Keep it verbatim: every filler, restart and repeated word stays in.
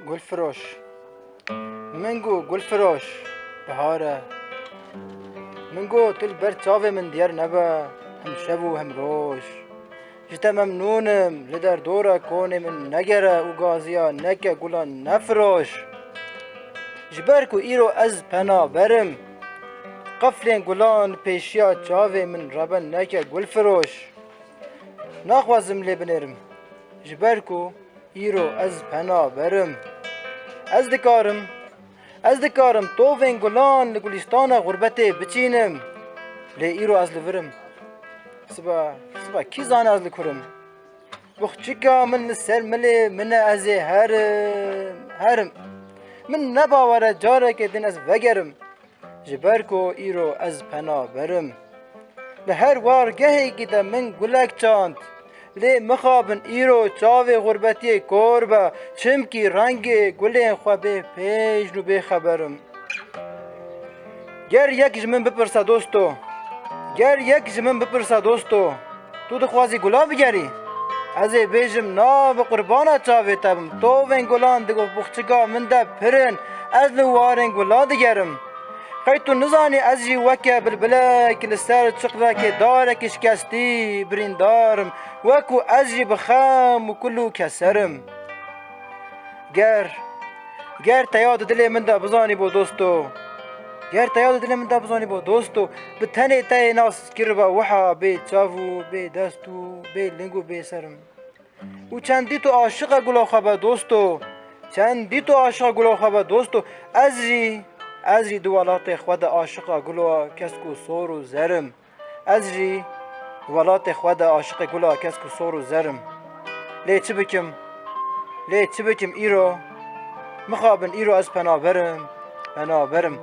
Gulfiroş. Min got, Gulfiroş, bihar e. Min got, tu li ber çavê min diyar nebe, hem şev û hem roj. Ji te memnûn im, li derdora konê min negere û gaziya neke, gulan nefiroş. Ji ber ku îro ez penaber im, qeflên gulan pêşiya çavê min rebe neke, Gulfiroş. Naxwazim lê binêrim, ji ber ku îro ez penaber im. Ez dikarim, ez dikarim tovên gulan li gulîstana xurbetê biçînim. Lê îro ez li vir im. Siba, siba kî zane ez li kur im? Buxçika min li ser milê min e, ez ê herim, herim. Min ne bawer e carekê din ez vegerim. Ji ber ku îro ez penaber im. Li her wargehekî de min gulek çand. Lê mixabin îro çavê xurbetiyê kor be, çimkî rengê gulên xwe bê pêjn û bê xeber im. Ger yek ji min bipirse, dosto, ger yek ji min bipirse, dosto, tu dixwazî gula bigerî? Ez ê bêjim, na, bi qurbana çavê te bim. Tovên gulan di buxçika min de pir in. Ez li warên gula digerim. Qey tu nizanî ez jî weke bilbilek li ser çiqvekê darekî şikestî birîndar im. Weku ez jî bi xem û kul û keser im. Ger, ger te ya di dilê min de bizanîbû, dosto. Ger te ya di dilê min de bizanîbû, dosto, bi tenê te yê nas kiriba wiha bê çav û bê dest û bê ling û bê ser im. Û çendî tu aşiqa gula xwe be, dosto. Çendî tu aşiqa gula xwe be, dosto. Ez jî, ez jî di welatê xwe de aşiqa gula kesk û sor û zer im. Ez jî welatê xwe de aşiqê gula kesk û sor û zer im. Lê çi bikim? Lê çi bikim îro? Mixabin îro ez penaber im, penaber im.